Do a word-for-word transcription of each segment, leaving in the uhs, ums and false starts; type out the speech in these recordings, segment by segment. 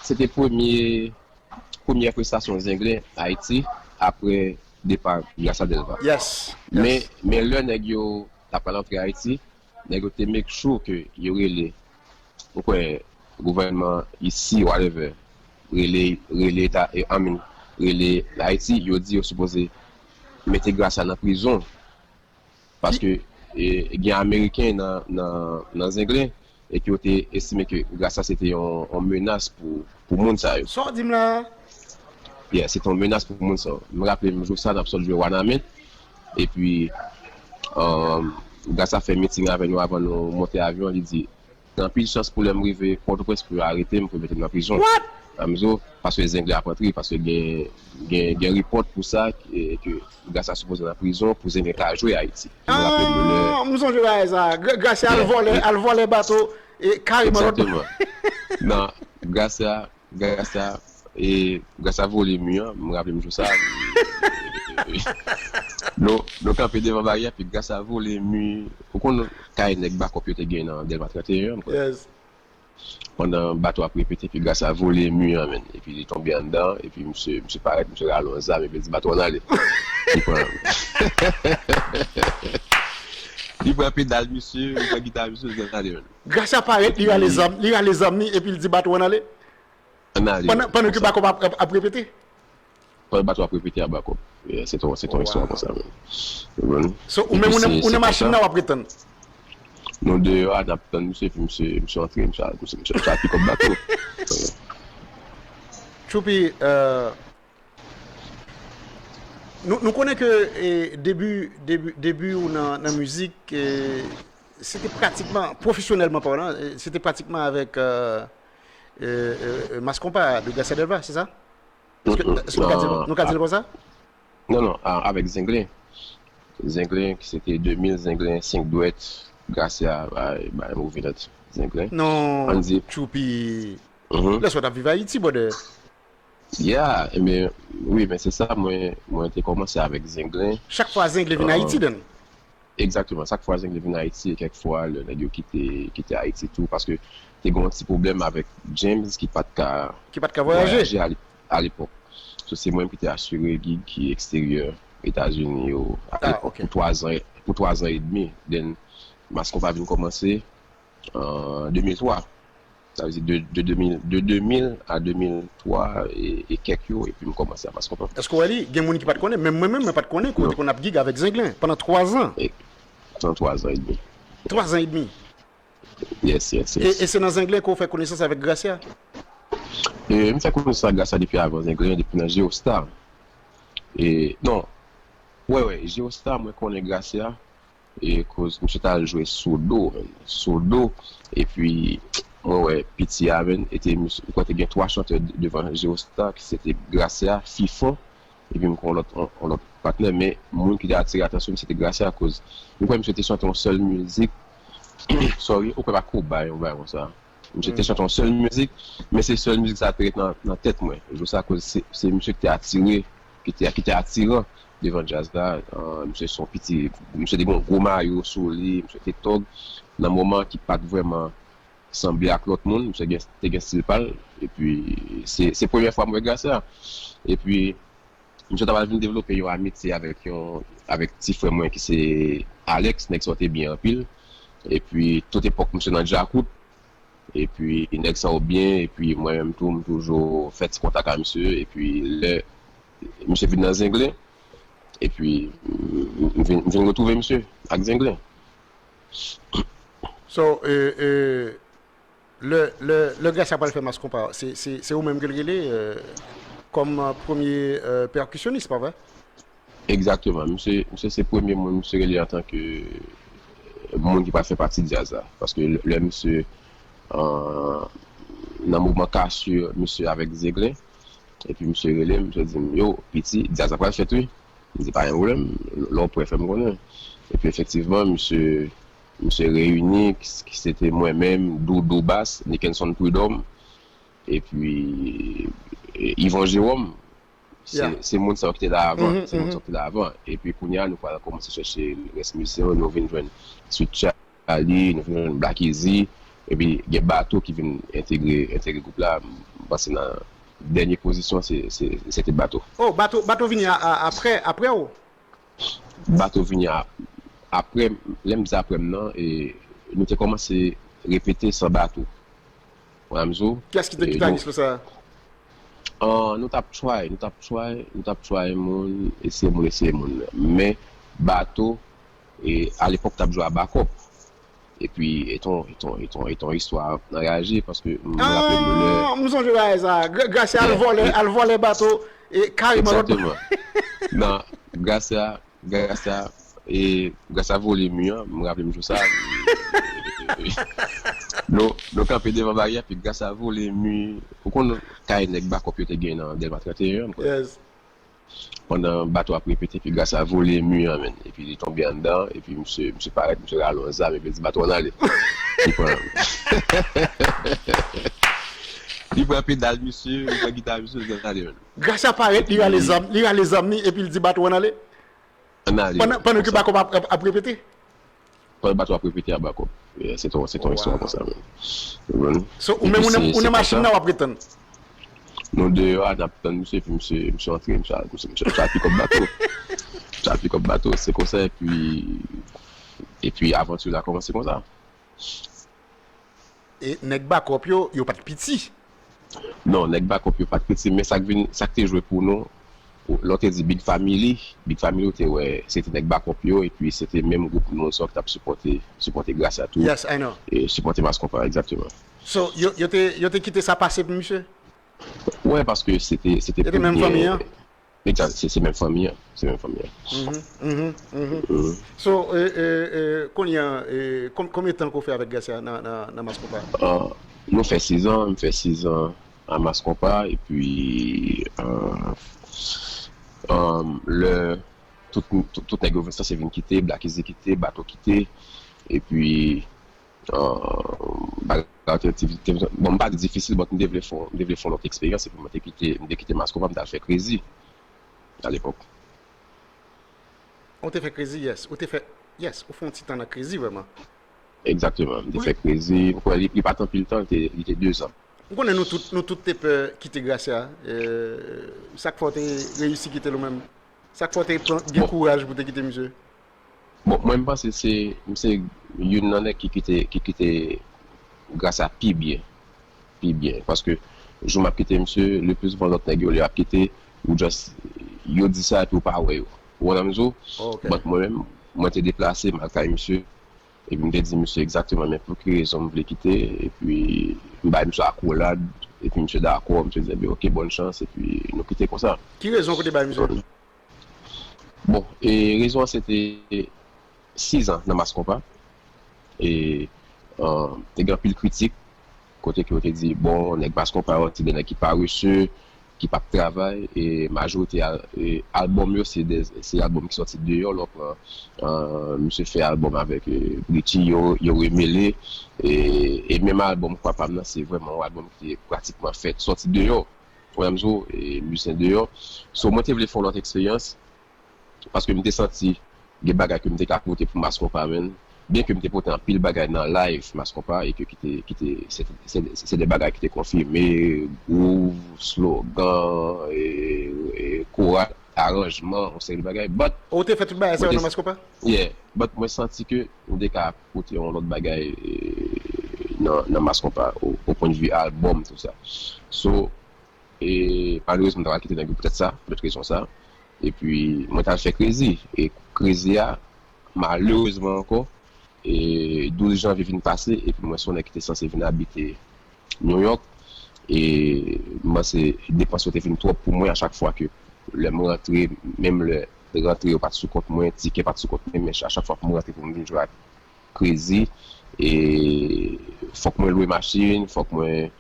se te premye, premyè prestasyon Zenglen Ayiti apre depa Gracia Delva. Yes, Men, yes. men lè nèg yo t ap pral antre Ayiti, nèg yo te make sure ke yo rele, ou kwè, gouvènman isi, whatever, rele, rele ta, e, I mean, rele Ayiti, yo di yo sipoze mete Gracia nan prizon. Paske e, gen Ameriken nan, nan, nan Zenglen, e ke yo te estime ke Gracia se te yon, yon menas pou, pou moun sa yo. Sa w di m la a? Yeah, se te yon menas pou moun sa yo. M raple m jou sa, n ap sot jwe Wanament. Epi, um, Gracia fè meeting avè nou avan nou monte avyon. Li di, gen anpil chans pou lè m rive Pòtoprens pou yo arete m, pou yo mete m nan prizon. What? Amzo, paske Zenglen ap antre, paske gen, gen, gen repòt pou sa, ke, ke Gracia sipoze nan prizon pou Zenglen ka jwe Ayiti. M raple m lè Ah, m sonje bagay sa. Gra- Gracia al vòlè, al vòlè bato e kareman lòt. Egzakteman. Nan, Gracia, Gracia, e, Gracia vole mi an, m raple m jou sa. Nou, nou kanpe devan baryè, epi Gracia vole mi. Ou konn kay nèg bakòp yo te gen nan Dèlma trannteyen an, m kwè. Yes. Pandan bato ap repete, epi Gracia vole mi an, menn. Epi li tonbe anndan, epi misye, misye parèt, misye rale yon zam, epi li di bato an ale. Li pran, li pran pedal misye, li pran gita misye, li ale, menn. Gracia parèt, li rale zam, li rale zam ni, epi l di bato an ale. An ale. Pandan, pandan ke bakòp ap, ap, ap repete. Pandan bato ap repete a bakòp. Yeah, se ton, se ton istwa konsa, menn. Ou konprann? So, ou menm ou nan, ou nan machin nan, w ap ret tann. Nou deyò a, n ap tann misye, epi misye, misye antre, misye, misye, misye, misye al pikòp bato. Tchoupi, euh, nou, nou konnen ke e, debi, debi, debi ou nan, nan mizik, e, se te pratikman, pwofesyonèlman palan, e, se te pratikman avèk euh, euh, euh, Mass Konpa de Gracia Delva, se sa? Èske, èske nou ka di, nou ka di l konsa? Non, non, a- avèk Zenglen. Zenglen, ki se te de mil Zenglen, senk dwèt, Gracia, bay, bay move nan Zenglen. Non, Ann di- Tchoupi. Mhm. Lè sa w t ap viv Ayiti, brother. Yeah, men, wi, men se sa, mwen, mwen te kòmanse avèk Zenglen. Chak fwa Zenglen vin Ayiti, dan. Egzakteman. Chak fwa Zenglen vin Ayiti, e kèk fwa lè nèg yo kite, kite Ayiti tou, paske te gen yon ti pwoblèm avèk James ki pa t ka Ki pa t ka vwayaje. Vwayaje a, a lepòk. So, se mwen ki te asire gig ki eksteryè Etazini yo a Ah, lepòk ok. Pou twa zan, pou twa zan edmi. Then, Mass Konpa vin kòmanse an de mil twa. Sa vle di de, de de mil, de de mil a de mil twa e, e kèk yo, epi m kòmanse a Mass Konpa. Èske w wè li? Gen moun ki pa t konnen, menm mwen menm, mwen pa t konnen ke w te konn ap gig avèk Zenglen pandan twa zan. E, pandan twa zan edmi. Twa zan edmi. Yes, yes, E, yes. E se nan Zenglen ke w fè konesans avèk Gracia? E, m fè konesans ak Gracia depi avan Zenglen, depi nan Geostar. E, non, wè, wè, Geostar, mwen konnen Gracia, e koz misye t al jwe Sodo, menn. Sodo, epi mwen wè piti a, menn, e te, misye, m kwè te gen twa chantè de- devan Geostar, ki se te Gracia, Fifon, epi m kwè yon lòt, yon, yon lòt patnè, men moun ki te atire atansyon m, se te Gracia, koz m kwè misye te chante yon sèl mizik, sorry, ou kwè pa kou bay, yon bay konsa. Misye te chante yon sèl mizik, men se sèl mizik sa te ret nan, nan tèt mwen. Jou sa, koz se, se misye ki te atire, ki te, ki te atiran devan djaz la. Euh, misye se yon piti, misye te gen yon gwo mayo sou li, misye te tòg nan moman ki pa t vrèman sanble ak lòt moun, misye gen, te gen stil pa l. Epi, se, se premyè fwa m wè Gracia. Epi, misye ta pral vin devlope yon amitye avèk yon, avèk ti frè mwen ki se Alex, nèg sa yo te byen anpil. Epi, tout epòk misye nan Djakout. Epi, nèg sa yo byen, epi mwen menm tou, m toujou fè ti kontak ak misye. Epi, lè misye vin nan Zenglen, epi, m, m vin, m vin retwouve misye ak Zenglen. So, e, e, lè, lè, lè Gracia pral fè Mass Konpa, se, se, se ou menm ke l rele, e, kòm, e, premye, e, pèkisyonis, pa vre? Egzakteman. Misye, misye se premye moun misye rele antanke moun ki pral fè pati djaz la. Paske lè, lè misye, e, nan mouvman Kasur, misye avèk Zenglen, epi misye rele m, misye di m, yo, piti, djaz la pral fèt, wi. M di, pa gen pwoblèm, lè w prè, fè m konnen. Epi efektivman, misye, misye reyini, ki, ki se te mwen menm, Doudou Bas, Nickenson Prud'homme, epi, e, Yvon Jérôme. Se, se moun sa yo ki te la avan, se moun sa yo ki te la avan. Epi kounye a, nou pral kòmanse chèche rès mizisyen yo, nou vin jwenn Sweet Charlie, nou vin jwenn Black Easy, Epi gen Bato ki vin entegre, entegre gwoup la. M panse nan dènye pozisyon, se, se, se te Bato. Oh, Bato, Bato vini a, a, apre, apre w? Bato vini a, apre, lè m di apre m nan, e, nou te kòmanse repete san Bato. Wè, m di w, Kiyès ki te e, gitaris lo sa? Ah, nou t ap try, nou t ap try, nou t ap try moun, eseye moun, eseye moun. Men, Bato, e, alepòk, t ap jwe a Bakòp. Epi, e ton, e ton, e ton, e ton istwa anraje, paske m raple m lè Ah, m sonje bagay sa. Gra- Gracia al vòlè, al vòlè Bato, e kareman lòt. Egzakteman. Nan, Gracia, Gracia, e, Gracia vole mi an, m raple m jou sa. Nou, nou kanpe devan baryè, epi Gracia vole mi. Ou konn kay nèg Bakòp yo te gen nan Dèlma trannteyen an, m kwè. Yes. Pandan Bato ap repete, epi Gracia vole mi an, menn. Epi li tonbe anndan, epi misye, misye parèt, misye rale yon zam, epi li di Bato ann ale. Li pran, li pran pedal misye, li pran gita misye, li ann ale, menn. Gracia parèt, li rale zam, li rale zam li, epi li di Bato ann ale. Ann ale. Pandan, pandan ke Bakòp ap, ap, ap repete. Pandan Bato ap repete a Bakòp. Yeah, se ton, se ton istwa konsa, menn. Ou konprann? So, ou menm, ou nan, ou nan machin nan, w ap ret tann. Nou deyò a, n ap tann misye, epi misye, misye antre, misye al, misye, misye, misye al pikòp Bato. Misye al pikòp Bato, se konsa, epi, epi avanti la kòmanse konsa. E nèg Bakòp yo, yo pa t piti. Non, nèg Bakòp yo pa t piti, men sa k vin, sa k te jwe pou nou, lè w te di Big Family, Big Family, ou te wè, se te nèg Bakòp yo, epi se te menm gwoup moun sa yo ki t ap sipòte, sipòte Gracia tou, Yes, I know. E sipòte Mass Konpa, egzakteman. So, yo, yo te, yo te kite sa pase pou misye? Wè, paske se te, se te Se te menm fanmi an? Egzak, se, se menm fanmi an. Se menm fanmi an. Mhm, mhm, mhm. So, e, e, e, kounye a, e, kon- konbyen tan ke w fè avèk Gracia nan, nan, nan Mass Konpa? Ah, nou fè sizan, m fè sizan a Mass Konpa, epi, ah, ah, lè tout, tout, tout nèg yo vin sanse vin kite, Black Easy kite, Bato kite, epi, ah, bagay te, te, te, bon, m pa di difisil, but m te vle fè, m te vle fè yon lòt eksperyans, epi mwen te kite, m te kite Mass Konpa, m t al fè Crazy, alepòk. Ou te fè Crazy, yes. Ou te fè, yes, ou fè yon ti tan nan Crazy, vrèman. Egzakteman. M te fè Crazy. M kwè li, li pa t anpil tan, li te, li te dezan. M konnen nou tout, nou tout te pè kite Gracia. E, sa k fè w te reyisi kite l ou menm? Sa k fè w te pran, gen kouraj pou te kite misye? Bon, mwen m panse se, m se youn nan nèg ki kite, ki kite Gracia pi byen. Pi byen. Paske jou m ap kite misye, le pli souvan lòt nèg yo, lè y ap kite, ou just, yo di sa epi ou pa wè yo. Ou konprann sa m di w? Ok. But mwen menm, mwen te deplase, m al kay misye, epi m te di misye egzakteman men pou ki rezon m vle kite, epi m bay misye akolad, epi misye dakò, misye di, "Ebyen, ok, bòn chans," epi nou kite konsa. Ki rezon ke w te bay misye? Bon, e rezon an se te sizan nan Mass Konpa. E, ah, te gen anpil kritik, kote ke yo te di, bon, nèg Mass Konpa yo, se de nèg ki parese, ki p ap travay, e majorite al- e albòm yo, se de, se albòm ki sòti deyò, lè w pran, ah, misye fè albòm avèk, e, Richie, yo, yo remele, e, e menm albòm Kwa Pa M nan, se vrèman yon albòm ki te pratikman fèt sòti deyò. Ou wè m di w, e, mizisyen deyò. So, mwen te vle fè yon lòt eksperyans, paske m te santi gen bagay ke m te ka pote pou Mass Konpa, menn. Byen ke m te pote anpil bagay nan live Mass Konpa, e ke ki te, ki te, se, se, se de bagay ki te konfime, groove, slogan, e, e, koral, aranjman, yon seri de bagay. But, Ou te fè tout bagay sa yo nan Mass Konpa? Yeah, but mwen santi ke m te ka pote yon lòt bagay, e, nan, nan Mass Konpa, o, o pwen de vi albòm, tou sa. So, e malerezman, m ta pral kite nèg yo poutèt sa, poutèt rezon sa. Epi, mwen t al fè Crazy. E Crazy a, malerezman ankò, e douz janvye vin pase, epi mwen se yon nèg ki te sanse vin abite New York. E m panse depans yo te vin twòp pou mwen a chak fwa ke lè m rantre, menm lè rantre yo pa t sou kont mwen, tikè pa t sou kont mwen, men a chak fwa pou m rantre pou m vin jwe ak Crazy, e fòk mwen lwe machin, fòk mwen,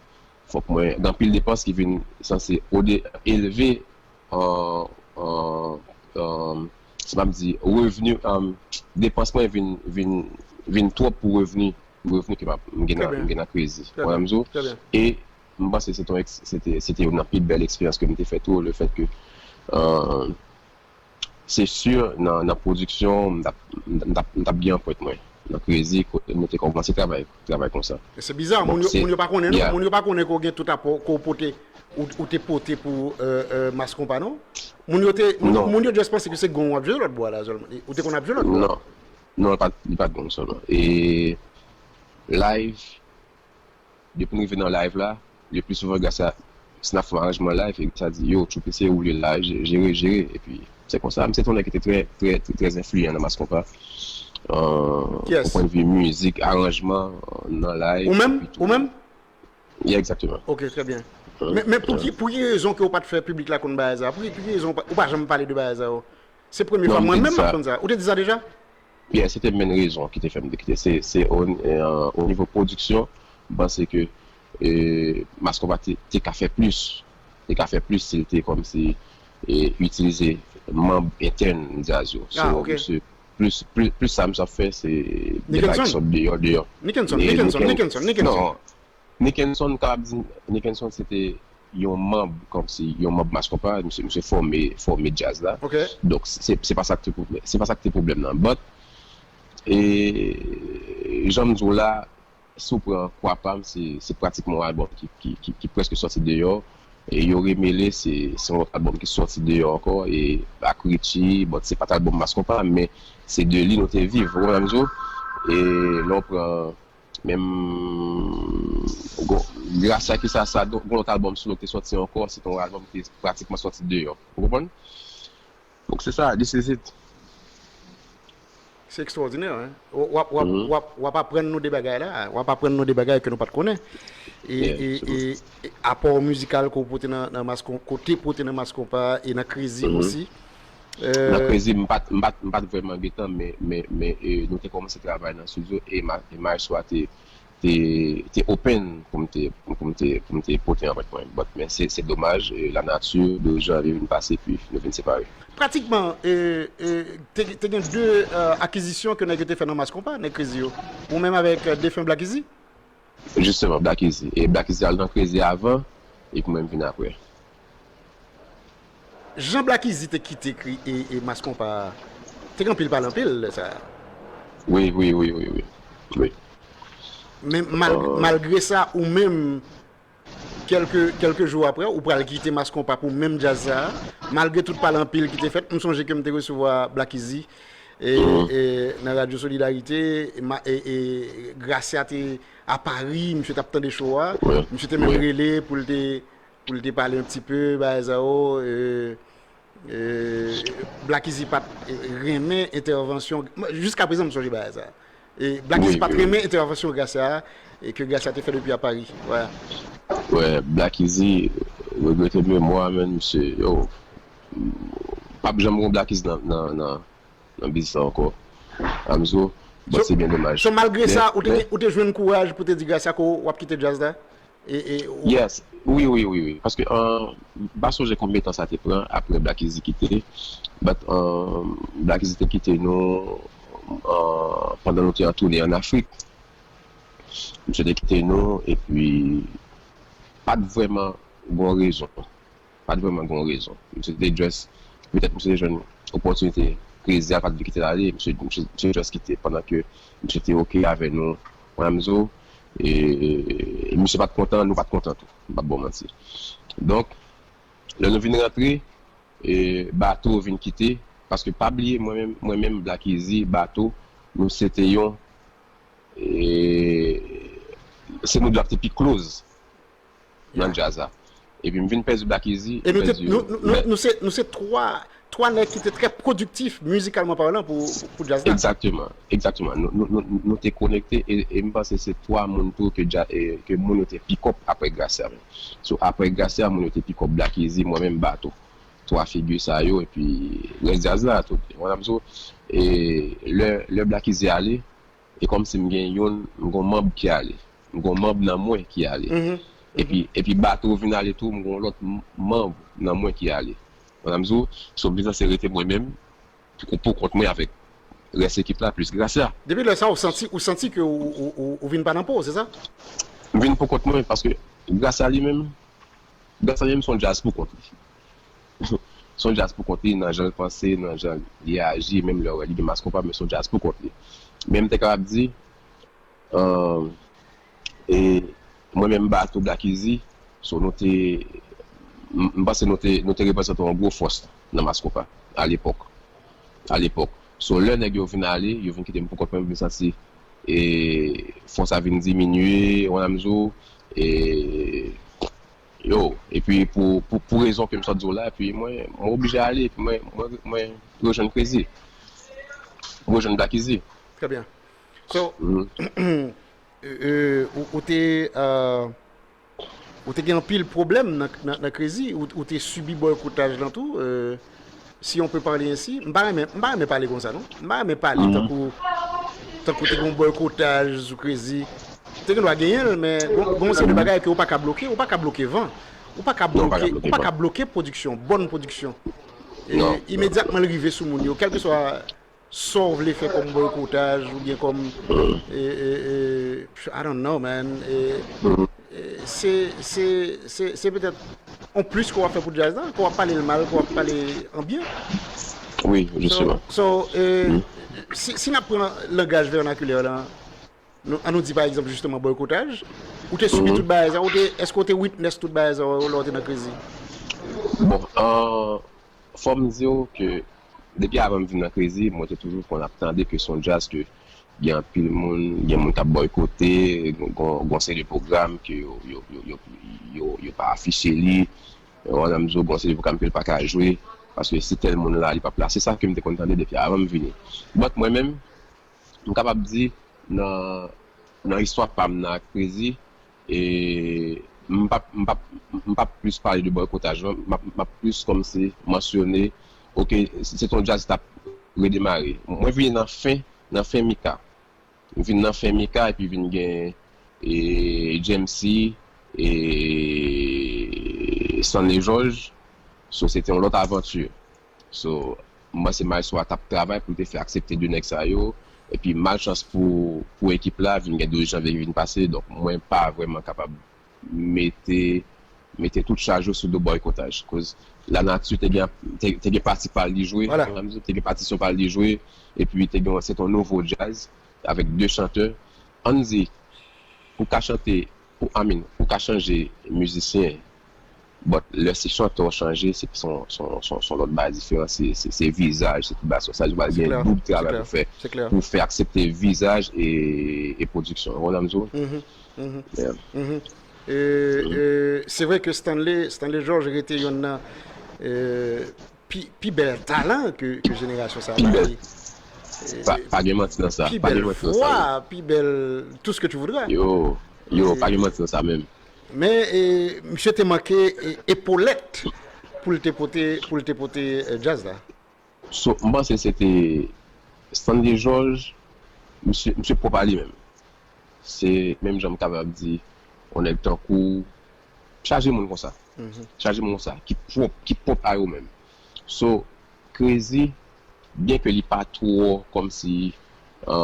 fòk mwen, gen anpil depans ki vin sanse ode, elve, an, an, an, si m ap di, revni, an, depans mwen vin, vin, vin twòp pou revni, revni ke m ap, m gen nan, m gen nan Crazy. Ou wè m di w? E m panse se te yon eks- se te, se te youn nan pi bèl eksperyans ke m te fè tou, le fèt ke, euh, se si nan, nan pwodiksyon, m t ap, m t ap, m t ap gen anprent mwen. nan Krezi, kote nou te kòmanse travay, travay konsa. Se biza, moun yo pa konnen non, moun yo pa konnen ke w gen tout apò ke w pote, ou te pote pou Mass Konpa non. Moun yo te, moun yo just panse ke se gong w ap jwe lòt bò a la sèlman. Ou te konn ap jwe lòt bò a. Non, non, li pa t gong sèlman. E live, depi n rive nan live la, le pli souvan Gracia, si n ap fè yon aranjman live, e Gracia di, yo, Tchoupi, se ou li la, jere, jere. Epi se konsa, misye te yon nèg ki te trè, trè, trè enfliyan nan Mass Konpa. O pwennvi mizik, aranjman, nan live. Ou menm? Ou menm? Yeah, egzakteman. Ok, trè byen. Men, men pou ki, pou ki rezon ke w pa t fè piblik la konn bagay sa? Pou ki, pou ki rezon ou pa janm pale de bagay sa yo? Se premye fwa mwen menm m aprann sa. Ou te di sa deja? Yeah, se te menm rezon ki te fè m te kite. Se, se o, o nivo pwodiksyon, m panse ke Mass Konpa te, te ka fè plis. Te ka fè plis si l te kòmsi itilize manm entèn djaz yo. So, misye, plis, plis, plis sa misye ap fè, se de bagay ki sot deyò, deyò. Nickenson, Nickenson, Nickenson, Nickenson. Nickenson, m kapab di, Nickenson se te yon manm, kòmsi yon manm Mass Konpa, misye, misye fòme, fòme djaz la. Donk, se, se pa sa ki te pwoblèm, se pa sa ki te pwoblèm nan. But, e, jan m di w la, si w pran Kwa Pa M, se, se pratikman yon albòm ki, ki, ki, ki prèske sòti deyò. E Yo Remele, se, se yon lòt albòm ki sòti deyò ankò, e ak Richie, but se pa t albòm Mass Konpa, men se de li nou te viv, ou konprann sa m di w? E lè w pran Menm, Gracia ki sa, sa, gon lòt albòm solo ki te sòti ankò, se te yon albòm ki te pratikman sòti deyò. Ou konprann? Donk se sa, this is it. Se ekstwòdinè, wi. W ap, w ap, w ap, w ap aprann nou de bagay la, w ap aprann nou de bagay ke nou pa t konnen. E, e, e, e apò mizikal ke w pote nan, nan Mass Konpa, ke w te pote nan Mass Konpa e nan Krezi osi. Nan Krezi, m pa t, m pa t, m pa t vrèman gentan, men, men, men e, nou te kòmanse travay nan estidyo e, ma, e maestro a te, te, te open pou m te, pou m te, pou m te pote yon avèk mwen. But, men se, se domaj, e, lanati, de jan li vin pase, epi nou vin separe. Pratikman, e, e, te, te gen de e, akizisyon ke nèg yo te fè nan Mass Konpa, nèg Krezi yo. Ou menm avèk e, defen Black Easy? Jisteman, Black Easy. E Black Easy al nan Krezi avan, epi mwen m vin apre. Jan Black Easy te kite kri e, e Mass Konpa a, te gen anpil pale anpil lè sa a. Wi, wi, wi, wi, wi. Wi. Men mal, malgre sa, ou menm, kèlke, kèlke jou apre, ou pral kite Mass Konpa pou menm djaz sa a. Malgre tout pale anpil ki te fèt, m sonje ke m te resevwa Black Easy e, e, nan Radyo Solidarite, e, e, e Gracia te a Pari, misye t ap tande show a, misye te menm rele pou l te, pou l te pale yon ti pe, bagay sa yo, e, e, Black Easy pa t renmen entèvansyon, jiska prezan m sonje bagay sa. E Black Easy pa t renmen entèvansyon Gracia a, e ke Gracia te fè depi a Pari. Wè. Wè, Black Easy, regrete memwa, men misye, yo, p ap janm gen Black Easy nan, nan, nan, nan biznis la ankò. Amzo, but se byen domaj. So, malgre sa, ou te, ou te jwenn kouraj pou te di Gracia ke w ap kite djaz la? E, e, ou... Yes, wi, wi, wi, wi. Paske, uh, m pa sonje konbyen tan sa te pran apre Black Easy kite. But, uh, Black Easy te kite nou, uh, pandan nou te an toune an Afrik. Misye te kite nou, epi pa t vrèman gon rezon. Pa t vrèman gen yon rezon. Misye te just, petèt misye te jwenn opòtinite, Krezi a pa t vle kite l ale, misye, misye, misye just kite pandan ke misye te oke avè nou, mwen menm zo, e, e misye pa t kontan, nou pa t kontan tou, m p ap ba w manti. Donk, lè nou vin rantre, e, Bato vin kite, paske pa bliye mwen menm, mwen menm Black Easy, Bato, nou se te yon, e, se nou dwa ki te pi close nan djaz la. Epi m vin pèdi Black Easy. E nou te, nou, nou, nou, nou se, nou se twa, twa nèg ki te trè pwodiktif, mizikalman palan, pou, pou, pou djaz la. Egzakteman, egzakteman. Nou, nou, nou, nou te konekte e, e m panse se twa moun tou ke, dja, e, ke moun yo te pick up apre Gracia menm. So, apre Gracia, moun yo te pick up Black Easy, mwen menm Bato. Twa figi sa yo, epi rès djaz la, tout. Mwen ap di w, e lè, lè Black Easy ale, e kòmsi m gen youn, m gon manm ki ale. M gon manm nan mwen ki ale. Epi, epi Bato vin ale tou, m gon lòt m- manm nan mwen ki ale. Konprann sa m di w? So, biznis se rete mwen menm, pou, pou kont mwen avèk rès ekip la, plis Gracia. Depi lè sa, ou santi, ou santi ke ou, ou, ou, ou vin pa nan po w, se sa? M vin pou kont mwen, paske Gracia li menm, Gracia li menm se yon djaz pou kont li. Se yon djaz pou kont li, nan jan l panse, nan jan li aji, menm lè w wè li gen Mass Konpa, men se yon djaz pou kont li. Men m te kapab di, e, mwen menm Bato, Black Easy, so nou te, m panse nou te, nou te reprezante yon gwo fòs nan Mass Konpa alepòk. Alepòk. So lè nèg yo vin ale, yo vin kite m poukont mwen, m vin santi e, fòs sa vin diminye, ou konprann sa m di w, e, yo, epi pou, pou, pou rezon ke m sot di w la, epi mwen, mwen oblije ale, epi mwen, mwen, mwen rejwenn Crazy. Mwen rejwenn Black Easy. Très bien. So, euh, euh, ou, ou te, euh, ou te gen anpil pwoblèm nan, nan, nan Crazy, ou, ou te sibi bòykotaj lan tou, euh, si on peut parler ainsi. M pa renmen, m pa renmen pale konsa non. M pa renmen pale tankou, tankou te gen yon bòykotaj sou Crazy. Te gen dwa genyen l, men gon, gon seri de bagay ke ou pa ka bloke, ou pa ka bloke van. Ou pa ka bloke, ou pa ka bloke pwodiksyon, bòn pwodiksyon. E imedyatman l rive sou moun yo, kèlkeswa sa w vle fè kòm bòykotaj oubyen kòm, e, e, e, I don't know, man. E, e, se, se, se, se petèt on plis ke w ap fè pou djaz la, ke w ap pale l mal, ke w ap pale an byen. Wi, jisteman. So, e, si, si n ap pran langaj vènakilè la, nou, an nou di pa egzanp jisteman bòykotaj, ou te sibi tout bagay sa, ou te, èske w te witness tout bagay sa lè w te nan Crazy? Bon, an, fò m di w ke depi avan m vin nan Crazy, mwen te toujou konn ap tande ke se yon djaz ke gen anpil moun, gen moun k ap bòykote, gon, gon, gon seri de pwogram ke yo, yo, yo, yo, yo, yo pa afiche li. Ou konprann sa m di w, gon seri de pwogram ke l pa ka jwe, paske si tèl moun la, li p ap la. Se sa ke m te konn tande depi avan m vini. But mwen menm, m kapab di nan, nan istwa pa m nan ak Crazy, e m p ap, m p ap, m p ap plis pale de bòykotaj lan, m ap, m ap plis kòmsi mansyone, oke, se, se te yon djaz ki t ap redemare. Mwen vini nan fen, nan fen Mika. M vin nan fen Mika epi vin gen, e, James C, e, Stanley George. So, se te yon lòt avanti. So, m panse Maestro a t ap travay pou l te fè aksepte de nèg sa yo. Epi malchans pou, pou ekip la, vin gen douz janvye ki vin pase. Donk, mwen pa vrèman kapab mete, mete tout chaj yo sou do bòykotaj. Koz lanati te gen, te, te gen pati pa l li jwe, te gen patisyon pa l li jwe, epi te gen, se te yon nouvo djaz avèk de chantè. Ann di, ou ka chante, ou, I mean, ou ka chanje mizisyen, but lè se chantè w chanje, se, se, se, se, se yon lòt bagay diferan, se, se, se vizaj, se tout bagay sa. Sa di w pral gen doub travay pou fè, pou fè aksepte vizaj e, e pwodiksyon. Ou konprann sa m di w? Yeah. E, e, se vre ke Stanley, Stanley George rete yonn nan, e, pi, pi bèl talan ke, ke jenerasyon sa a pa gen. Pa, pa gen manti nan sa. Pi bèl vwa, pi bèl tout ce que tu voudras. Yo, yo, pa gen manti nan sa menm. Men, e, misye te manke, e, epolèt pou l te pote, pou l te pote, e, djaz la. So, m panse se te Stanley George, misye, misye pwòp a li menm. Se menm jan m kapab di, yon nèg tankou, chaje moun konsa. Chaje moun konsa, ki pwòp, ki pwòp a yo menm. So, Crazy, byen ke li pa twò kòmsi, e,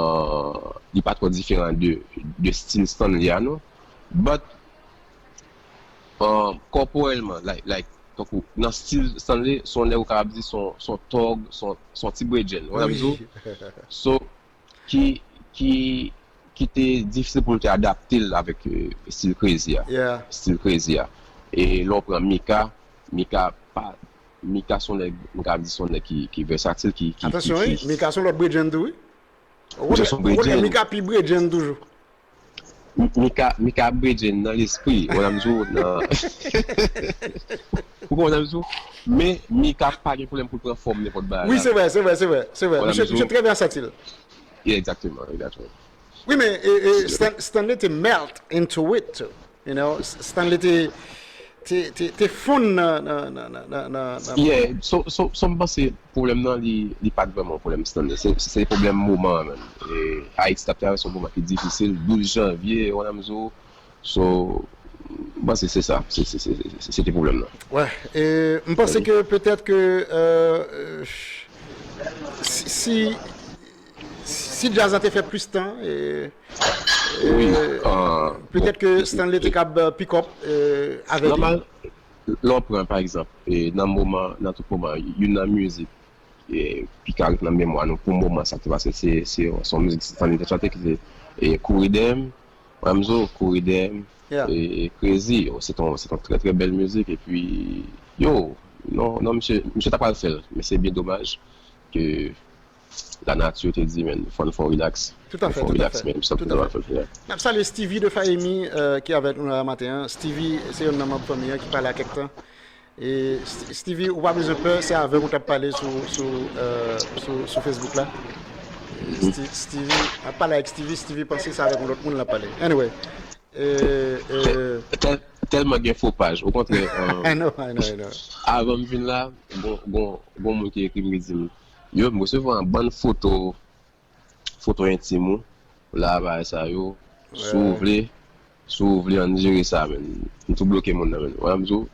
li pa twò diferan de, de stil Stanley a non. But, e, kòporèlman, like, like, tankou, nan stil Stanley, se yon nèg ou kapab di se yon, se yon tòg, se yon, se yon ti bredjenn, ou konprann sa m di w? So, ki, ki, ki te difisil pou l te adapte l avèk, e, stil Crazy a. Stil Crazy a. E lè w pran Mika, Mika pa, Mika se yon nèg, m ka di se yon nèg ki, ki vèsatil, ki, ki, ki... Atansyon, wi, Mika se yon lòt bredjenn tou, wi. Ou konnen, ou konnen Mika pi bredjenn toujou. M-, Mika, Mika bredjenn nan lespri, ou konprann sa m di w, nan, ou konprann sa m di w? Men Mika pa gen pwoblèm pou l pran fòm nenpòt bagay. Wi, se vre, se vre, se vre, se vre. Misye, misye trè vèsatil. Yeah, exactement, exactement. Wi, men, e, e, Stan-, Stanley te melt into it too. You know, S-, Stanley te, te, te, te fonn nan, nan, nan, nan, nan, nan, nan... Yeah, so, so, so m panse pwoblèm nan, li, li pa t vrèman yon pwoblèm Stanley. Se, se pwoblèm moman an menm. E Ayiti t ap travèse yon moman ki difisil, douz janvye, ou konprann sa m di w. So, m panse se sa, se, se, se, se, se te pwoblèm nan. Wè, e m panse ke petèt ke, euh, si, si, si djaz la te fè plis tan, e, e, wi, euh, petèt ke Stanley te kab, euh, pick up, euh, avè li. Nòmal, lè w pran, pa egzanp, e nan moman, nan tout moman, youn nan mizik e, ki ka ret nan memwa nou pou moman sa ki te pase, se, se, se yon mizik Stanley te chante ki se e, Kouri Dèyè m. Mwen menm, Kouri Dèyè m, Yeah. e, Crazy, yo, se yon, se yon trè, trè bèl mizik, epi, yo, non, non, misye, misye ta pral fè l, men se byen domaj ke lanati te di, men, fò n fè yon relax, Tout à fò n fait, fè yon tout à relax, fait, men, misye tout ta à pral fait. fè l, yeah. N ap salye Stevie de Fayemi, euh, ki avèk nou la maten an. Stevie, se youn nan manm fanmi an ki pale ak kèk tan. E St- Stevie, ou pa bezwen pè, se avè w ou t ap pale sou, sou, euh, sou, sou Facebook la. Sti- Stevie, ap pale ak Stevie, Stevie panse se avèk yon lòt moun l ap pale. Anyway, euh, euh, Tèl- Tèlman gen fo paj, okontrè, I know, I know, I know. Avan m vin la, gon, gon, gon moun ki ekri m ki di m, yo, m resevwa yon bann foto, foto entim ou, la, bagay sa yo, si w vle, si w vle, ann jere sa, men. M tou bloke moun nan, men. Wè, m di w,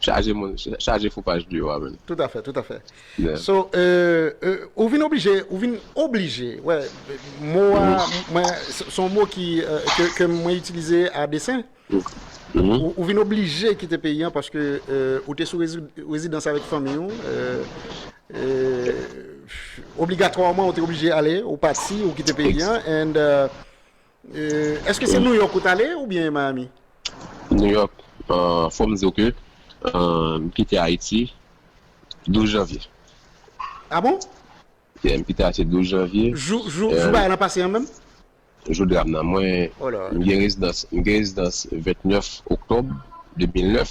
chaje moun, chaje fo paj deyò a, men. Tout à fait, tout à fait. Yeah. So, euh, euh, ou vin oblije, ou vin oblije, wè, mo a, mwen, se se yon mo ki, euh, ke, ke mwen itilize a desen. Mhm. Ou, ou vin oblije kite peyi an paske euh, ou te sou rezi- rezidans avèk fanmi w. Euh, euh, obligatwaman, ou te oblije ale, ou pati, ou kite peyi an. And, euh, euh, èske se New York ou t ale oubyen Miami? New York, euh, fò m di w ke euh, m kite Ayiti douz janvye. Ah bon? Yeah, m kite Ayiti douz janvye. Jou, jou, Euh, jou bagay lan pase an menm? Jou dram nan. Mwen, Oh là. M gen rezidans, m gen rezidans vennèf oktòb de mil nèf.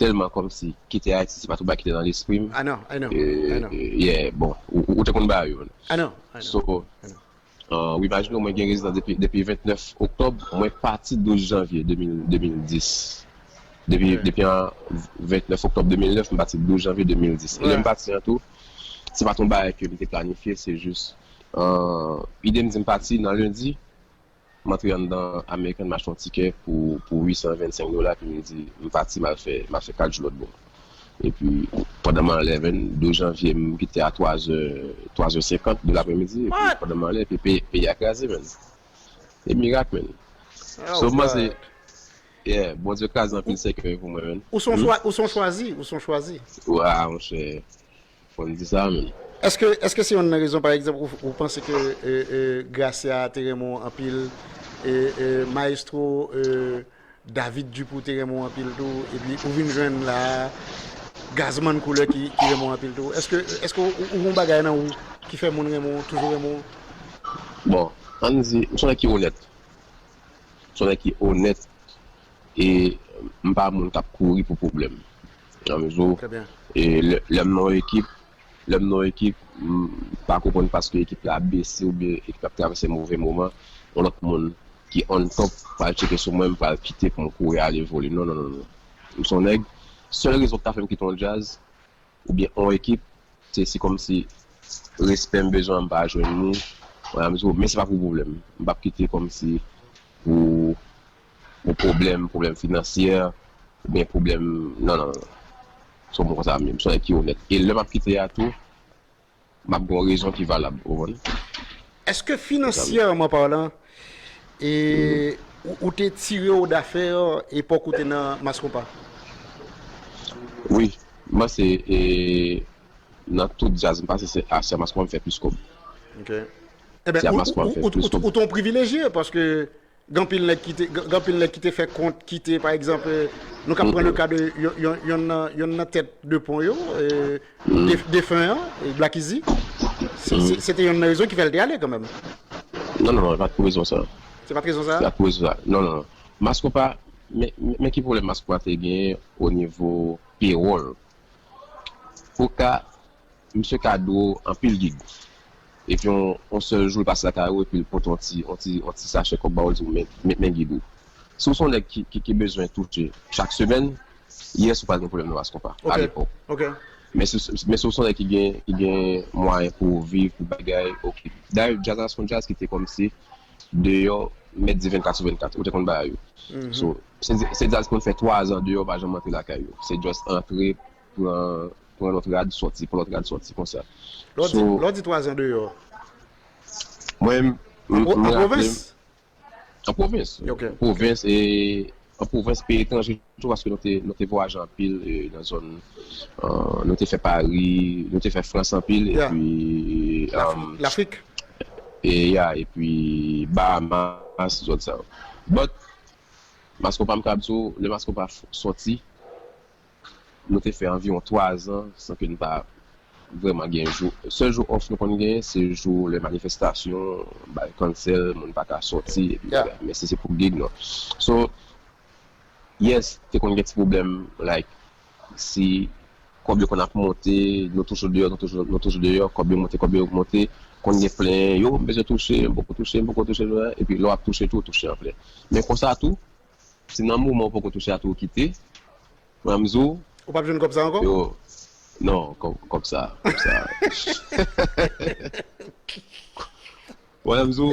Tèlman kòmsi kite Ayiti, se pa tou bagay ki te nan lespri m. I know, I know, Euh, I know. Yeah, bon, ou, ou te konn bagay yo. I know, I know. So, I know. euh, ou imajine mwen gen rezidans depi, depi vennèf oktòb, mwen pati douz janvye de mil, de mil dis. Depi, Ouais. Depi an vennèf oktòb de mil nèf, m pati douz janvye de mil dis. E lè Ouais. m pati an tou, se pa t yon bagay ke m te planifye, se jis, euh, ide m di m pati nan lendi, m antre anndan American, m achte yon tikè pou, pou uit san vennsenk dola, epi m di, m pati, m al fè, m al fè kat jou lòt bò. Epi, pandan m anlè, men, douz janvye, m kite a twa zè, twa zè senkant de lapremidi, epi What? Pandan m anlè, epi peyi, peyi a kraze, men. E mirak, men. Oh, So, m panse, God. Yeah, Bondye kraze anpil sèkèy pou mwen, men. Ou son chwa, ou son chwazi, ou son chwazi. Wa, monchè, fò n di sa, men. Èske, èske se youn nan rezon, pa egzanp, ou, ou panse ke euh, euh, Gracia te renmen w anpil, e, e Maestro euh, David Dupou te renmen w anpil tou, epi ou vin jwenn la, Gazman Koulè ki, ki renmen w anpil tou? Èske, èske ou, ou gon bagay nan ou ki fè moun renmen w, toujou renmen w? Bon, ann di, m se yon nèg ki onèt. M se yon nèg ki onèt e m pa moun k ap kouri pou pwoblèm. Nan mezi w, Très bien. E lè, lè m nan yon ekip, lè m nan yon ekip, m pa konprann paske ekip la ap bese oubyen ekip la ap travèse move moman, yon lòt moun ki on top pral tcheke sou mwen, m pral kite pou m kouri ale vole. Non, non, non, non. M se yon nèg, sèl rezon ki ka fè m kite yon djaz, oubyen yon ekip, se si kòmsi respè m bezwen an m pa jwenn li, wè, m di w, men se pa pou pwoblèm. M p ap kite kòmsi pou, pou pwoblèm, pwoblèm finansyè, oubyen pwoblèm, non, non, non. Se yon moun konsa menm, se yon nèg ki onèt. E lè m ap kite a tou, m ap gen yon rezon ki valab, ou konprann? Èske finansyèman palan, e, ou, ou te tire w dafè epòk ou te nan Mass Konpa? Wi, m panse, e, nan tout djaz m pase, se a, se a Mass Konpa m fè plis kòb. Ok. Eben, Se a ou, Mass Konpa m ou, fè ou, plis ou, kòb. ou te yon privilejye paske gen anpil nèg ki te, gen anpil nèg ki te fè kont, ki te, pa egzanp, euh, nou ka pran le ka de yon, yon, yon, nan- yon nan tèt de pon yo, euh, def- defen an, euh, Black Easy. Se- se- Se te yon nan rezon ki fè l te ale kanmenm. Non, non, non, e pa t pou rezon sa. Se pa t rezon Se sa? pa t pou rezon sa. Non, non, non. Mass Konpa, men, men men ki pwoblèm Mass Konpa te genyen o nivo pewòl? Ou ka, misye ka dwe w anpil gig. Epi yon, yon sèl jou, l pase lakay ou, epi l pote yon ti, yon ti, yon ti sachè kòb ba ou, l di w, men, men, men gig ou. Si w se yon nèg ki, ki, ki bezwen touche chak semèn, yes, ou pral gen pwoblèm nan Mass Konpa, a Ok, lepòk. Ok. Men si, men si w se yon nèg ki gen, ki gen mwayen pou w viv, pou bagay, ok. Dayè, djaz la se yon djaz ki te kòmsi deyò, mèt di vennkat sou vennkat, ou te konn bagay yo. So, se, se djaz ki konn fè twa zan deyò, pa janm antre lakay yo. Se just antre, pran, pran lòt rad, sòti, pran lòt rad, sòti, konsa. Lè w di, So, lè w di twa zan deyò. Mwen, m, An, m an raple pwovens? An pwovens. Ok. Pwovens e an pwovens, peyi etranje tou, paske nou te, nou te vwayaje anpil, e, nan zòn, e, nou te fè Pari, nou te fè Frans anpil, epi, e, Lafrik. E, ya, epi Bahamas, zòn sa yo. But, Maskonpa, m ka di w, lè Maskonpa sòti, nou te fè anviwon twa zan san ke n pa vrèman gen jou. Sèl jou off nou konn genyen, se jou lè manifestasyon, bay cancel, moun pa ka sòti, epi bagay. Men si se pou gig, non. So, yes, te konn gen ti pwoblèm, like, si kòb yo konn ap monte, nou toujou deyò, nou toujou, nou toujou deyò, kòb yo monte, kòb yo monte, konn gen plenyen, yo, m bezwen touche, m poko touche, m poko touche, epi lè w ap touche tou, w touche anplen. Men konsa tou, si nan moman ou poko touche a tou ou kite, mwen m di w, Ou p ap jwenn kòb sa ankò? Yo, non, kòb, kòb sa, kòb sa. Mwen m di w,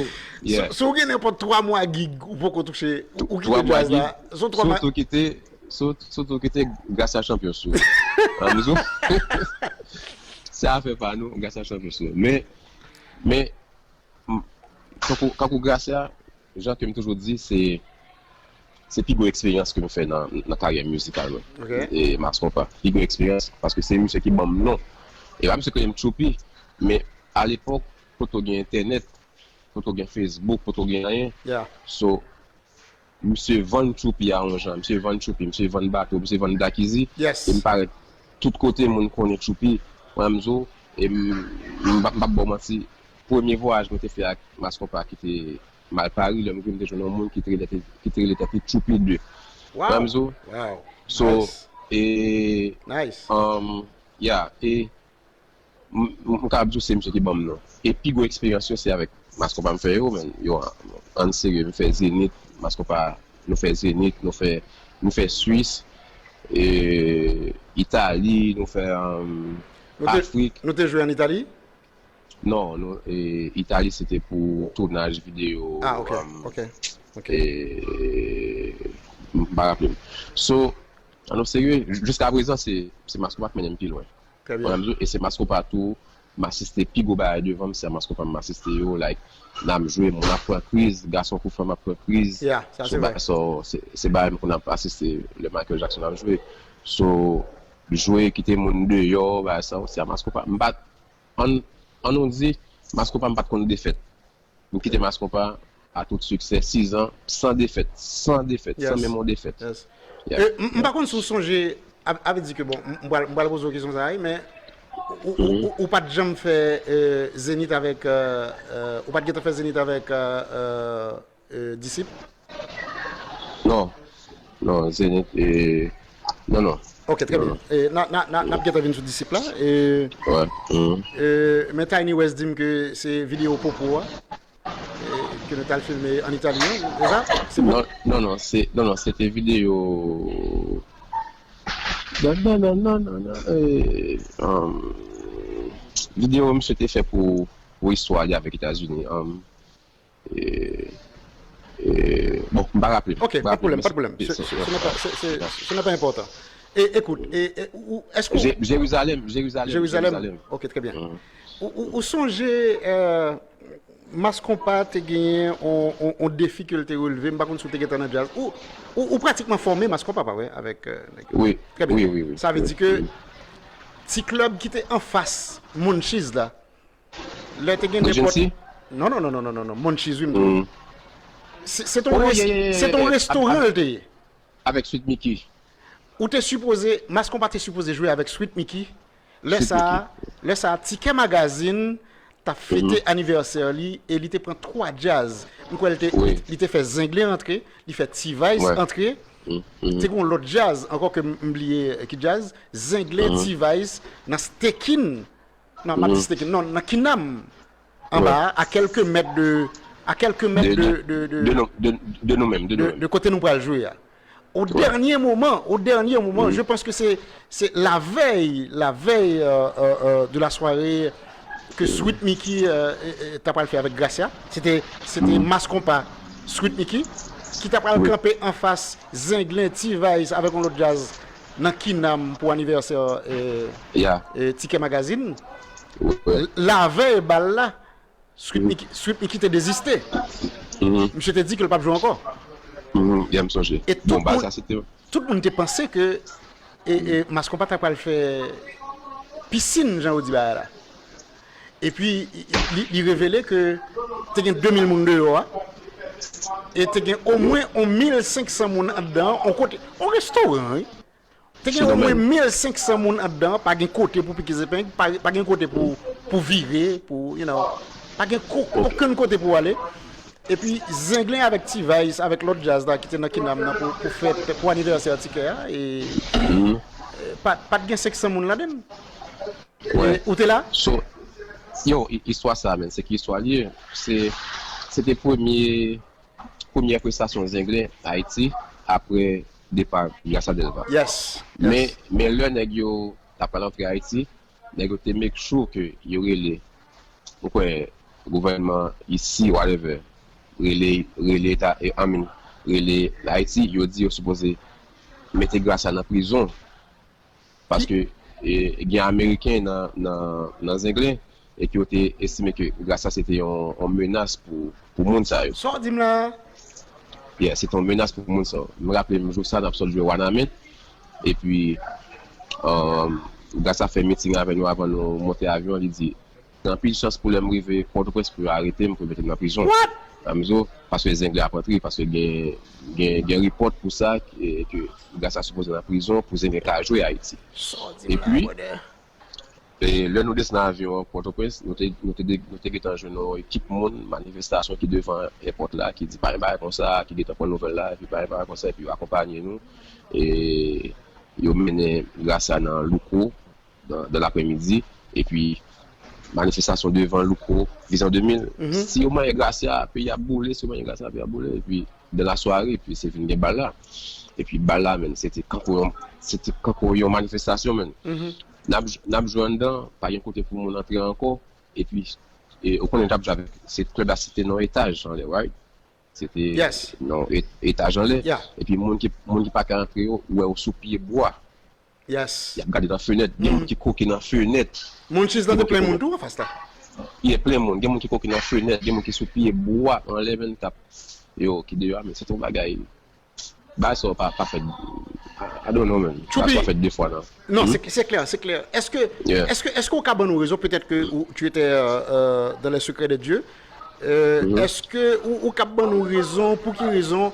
yeah. Si w gen nenpòt twa mwa gig, ou poko touche, ou kite Twa mwa djaz la. gig, si w tou kite, si w, si w tou kite, Gracia chanpyon sou. Mwen m di w, se afè pa nou, Gracia chanpyon sou. Men, men, m, kankou, kankou Gracia, jan ke m toujou di, se, se pi gwo eksperyans ke m fè nan, nan karyè mizikal mwen. E Maskonpa. Pi gwo eksperyans, paske se misye ki ban m non. E pa misye kreye m Tchoupi, men alepòk, poto gen entènèt, poto gen Facebook, poto gen anyen. So, misye vann Tchoupi a yon jan, misye vann Tchoupi, misye vann bato, misye vann dakizi. E m parèt tout kote, moun konnen Tchoupi. Mwen m di w, e m, m p ap, m p ap ba w manti, premye vwayaj mwen te fè ak Maskonpa ki te m al Pari, lè m rive m te jwenn yon moun ki te rele, ki te rele tèt li Tchoupi de. Mwen m di w. So, e, um, yeah, e m, m, m ka ap di w se misye ki ban m non. E pi gwo eksperyans yo se avèk Maskonpa m fè yo, men yo an, an serye, m fè Zenith, Maskonpa, nou fè Zenith, nou fè, nou fè Swis, e, Itali, nou fè, um, Afrik. Nou te jwe an Itali? Non, nou, e, Itali se te pou tounaj videyo. Ah, ok, um, ok, ok. E, m pa raple m. So, an nou serye, jiska prezan se, se Maskonpa k mennen m pi lwen. Trè byen. E se Maskonpa tou, m asiste pi gwo bagay devan m, se a Maskonpa m asiste yo, like, n ap jwe, moun ap pran kriz, gason kou fanm ap pran kriz. Yeah, sa se vre. So, se, se bagay m konn ap asiste lè Michael Jackson ap jwe. So, jwe, kite moun deyò, bagay sa yo, se a Maskonpa. M pa t, an, an nou di, Maskonpa m pa t konn defèt. M kite Maskonpa a tout siksè, sis an, san defèt, san defèt, san menm yon defèt. M pa konn si w sonje, a vle di ke bon, m pral poze w kesyon sa a, men ou pa t janm fè Zenith avèk, ou pa t gentan fè Zenith avèk Disip? Non. Non, Zenith, e, non, non. Ok, trè byen. N ap gentan vin sou Disip la. Men Tiny West di m ke se videyo Popo a ke nou t al filme an Itali an, se sa? Non, non, non, se, non, non, se te videyo. Non, non, non, non, non, non. Videyo misye te fè pou, pou istwa li avèk Etazini. E, e, bon, m pa raple m. Ok, pa de pwoblèm, pa de pwoblèm. Ce n'est pas important. E, écoute, e, e, ou, est-ce que... Jerizalèm, Jerizalèm. Jerizalèm. Ok, trè byen. Ou, ou, ou sonje Maskonpa te genyen on, on, on defi ke l te releve, m pa konn si w te gentan nan djaz. Ou, ou, ou pratikman fòme Maskonpa, pa vre, avèk nèg yo. Wi. Trè byen. Wi, wi, wi. Sa vle di ke ti klèb ki te anfas Munchies la, lè te gen nenpòt... Non, non, non, non, non, non, Munchies, wi, m di w. Se, se t on restoran l te ye. Avèk Sweet Micky. Ou te sipoze, Maskonpa te sipoze jwe avèk Sweet Micky. Lè sa a, lè sa a, Tikè Magazine t ap fete anivèsè li e li te pran twa djaz. M kwè li te, li, li te fè Zenglen antre, li fè T-Vice antre. Te gen yon lòt djaz ankò ke m, m bliye ki djaz. Zenglen, T-Vice, nan Stekin. Non, m ap di Stekin. Non, nan Kinam. Anba a, a kèlke mèt de, a kèlke mèt de, de, de, de nou menm, de nou menm. De kote nou pral jwe a. Au dernier moment, au dernier moment, je pense que c'est, c'est la veille, la veille, euh, euh, euh, de la soirée que Sweet Micky, euh, euh, euh, t ap pral fè avèk Gracia. Se te, se te Maskonpa, Sweet Micky, ki t ap pral kanpe anfas Zenglen, T-Vice avèk yon lòt djaz nan Kinam pou anivèsè, euh, euh, Tikè Magazine. Lavèy bal la, Sweet Micky, Sweet Micky te deziste. Misye te di ke l p ap jwe ankò. Mhm, yeah, m sonje. E tout moun, sa se te. Tout moun te panse ke e, e, Mascompas ta pral fè pisin, jan yo di bagay la. Epi, li, li revele ke te gen de mil moun deyò a, e te gen omwen yon mil senk san moun anndan an, yon kote, yon restoran, wi. Te gen omwen mil senk san moun anndan, pa gen kote pou pike zepeng, pa, pa gen kote pou, pou vire, pou, you know, pa gen ko, okenn kote pou ale. Epi, Zenglen avèk T-Vice, avèk lòt djaz la ki te nan Kinam nan pou, pou fèt, pou anivèsè Tikè a, e, e, pa, pa t gen senk san moun ladan l. E, ou te la? So, yo, i- istwa sa, men, se ki istwa li ye. Se, se te premye, premyè prestasyon Zenglen Ayiti apre depa Gracia Delva. Yes. Men, men lè nèg yo t ap pral antre Ayiti, nèg yo te make sure ke yo rele, ou kwè, gouvènman isi, whatever, rele, rele eta, e, I mean, rele Ayiti, yo di yo sipoze mete Gracia nan prizon. Paske e, gen Ameriken nan, nan, nan Zenglen, e ke yo te estime ke Gracia se te yon, yon menas pou, pou moun sa yo. Sa w di m la? Yeah, se te yon menas pou moun sa yo. M raple m jou sa n ap sot jwe Wanament, epi um, Gracia fè miting avè nou avan nou monte avyon, li di, gen anpil chans pou lè m rive Pòtoprens pou yo arete m, pou yo mete m nan prizon. Amzo, paske Zenglen ap antre, paske gen, gen, gen repòt pou sa, ke, ke Gracia sipoze nan prizon pou Zenglen ka jwe Ayiti. Epi, e, lè nou desann avyon an Pòtoprens, nou te, nou te, nou te gentan jwenn yon ekip moun, manifestasyon ki devan èpòt la, ki di pa gen bagay konsa, ki gentan pran nouvèl la, epi pa gen bagay konsa, epi yo akonpanye nou. E, yo mennen Gracia nan Louko, dans, dans l'après-midi, epi manifestasyon devan Louko, Vizyon de mil. Si yo manyen Gracia, peyi ap boule, si yo manyen Gracia, peyi ap boule, epi dans la soirée, epi se vin gen bal la. Epi bal la, menn, se te kankou yon, se te kankou yon manifestasyon, menn. N ap, n ap jwe anndan, pa gen kote pou moun antre ankò, epi, e, ou konnen n t ap jwe avèk, se klèb la, se te nan yon etaj anlè, right? Se te nan yon e- etaj anlè. Epi moun ki, moun ki pa ka antre yo, ou wè yo sou pye bwa. Yes. Y ap gade nan fenèt. Gen moun ki koke nan fenèt. Moun chiz la te plen moun tou anfas la. Yeah, plen moun. Gen moun ki koke nan fenèt. Gen moun ki sou pye bwa anlè menm k ap, yo, ki deyò a, men se te yon bagay. Bagay sa yo pa, pa fèt. I don't know, man. Bagay sa yo pa fèt de fwa, non. Non, se, se klè, se klè. Èske, èske, èske ou ka ban nou rezon, petèt ke ou, tu étais euh, euh, dans les secrets de Dieu, euh, èske ou, ou ka ban nou rezon, pou ki rezon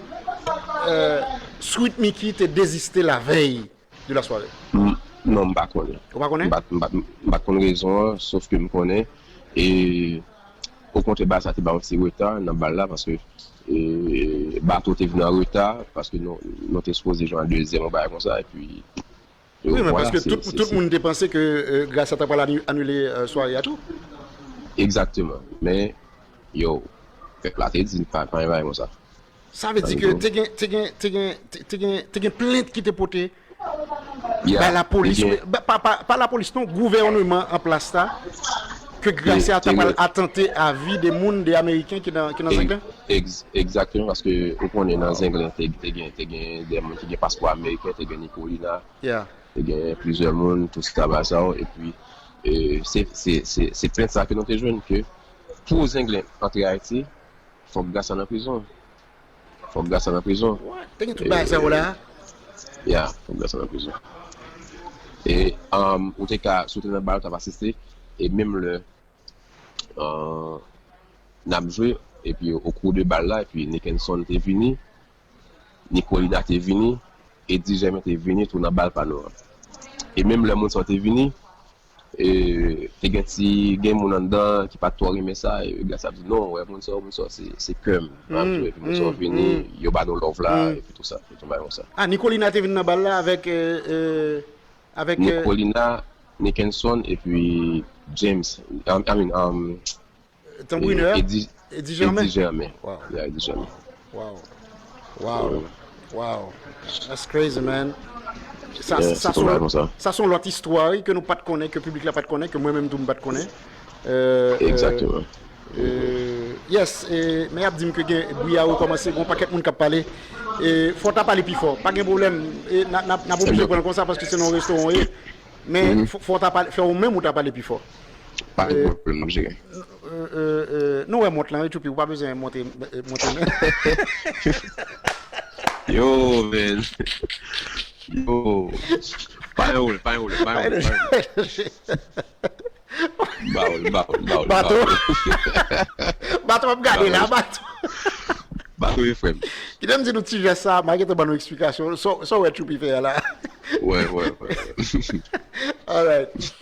euh, Sweet Micky te deziste lavèy de la soirée? M- Non, m pa konnen. Ou pa konnen? M pa, m pa, m pa konn rezon an, sof ke m konnen. E, okontrè, bagay sa te ba yon ti reta nan bal la, paske e, bato te vin an reta, paske nou, nou te sipoze jwe an dezyèm, yon bagay konsa, epi Wi, men paske tout, tout moun te panse ke euh, Gracia ta pral ani- anile euh, sware a tou. Egzakteman. Men, yo, pèp la te di, pa, pa gen bagay konsa. Sa vle di ke te gen, te gen, te gen, te, te gen, te gen plent ki te pote bay lapolis, wi, ba- pa, pa, pa lapolis non, gouvènman an plas la, ke Gracia ta pral atante a vi de moun, de Ameriken ki nan, ki nan Zenglen. Egzakteman, paske ou konnen nan Zenglen te, te gen, te gen de moun ki gen paspò ameriken, te gen Nicolina, te gen plizyè moun, tout sa bagay sa yo, epi e, se, se, se, se plent sa ke nou te jwenn, ke pou Zenglen antre Ayiti, fòk Gracia nan prizon. Fòk Gracia nan prizon. Te gen tout bagay sa yo la. Ya, fòk Gracia nan prizon. E um, ou te ka, si w te nan bal, ou t ap asiste, e menm lè uh, n ap jwe, epi okou de bal la, epi Nickenson te vini, Nicolina te vini, Eddie Germain te vini tou nan bal pa nou an. E menm lè moun sa yo te vini, e, te gen ti, gen moun anndan ki pa t twò renmen sa, e Gracia ap di, "Non, wè, moun sa yo, moun sa yo, se, se kè m, m ap jwe, epi moun sa yo vini, yo ba nou love la, epi tou sa, epi tout bagay konsa." Ah, Nicolina te vin nan bal la avèk, euh, euh, avèk euh, Nicolina, Nickenson, epi James, I, I mean, um, Tanbourinè a? Eddie, Eddie Germain. Eddie Germain. Wow. Yeah, Eddie Germain. Wow. Wow. Wow. That's crazy, man. Sa, Yeah, sa se yon bagay konsa. Sa se yon lòt istwa wi, ke nou pa t konnen, ke piblik la pa t konnen, ke mwen menm tou m pa t konnen. Euh, euh, Egzakteman. euh, yes, e, men y ap di m ke gen bri a rekòmanse, gen yon pakèt moun k ap pale. E, fò w ta pale pi fò. Pa gen pwoblèm. E, n a, n a, n ap oblije pran l konsa paske se nan yon restoran w ye. Men fò, fò w ta pale, fè ou menm ou ta pale pi fò. Pa gen pwoblèm, m ap jere. Euh, euh, euh, nou wè mont lan, wi, Tchoupi, ou pa bezwen monte, euh, monte nan. Yo, man. Yo. Pa yon woule, pa yon woule, pa yon woule, pa yon woule. Ba woule, ba woule, ba woule, ba Bato. woule. Bato ap gade la, bato. Ba woule, frè m. Kite m di nou ti jès sa, m a gentan ban nou eksplikasyon. Sa sa w wè Tchoupi fè a la. Wè, wè, wè. Alright.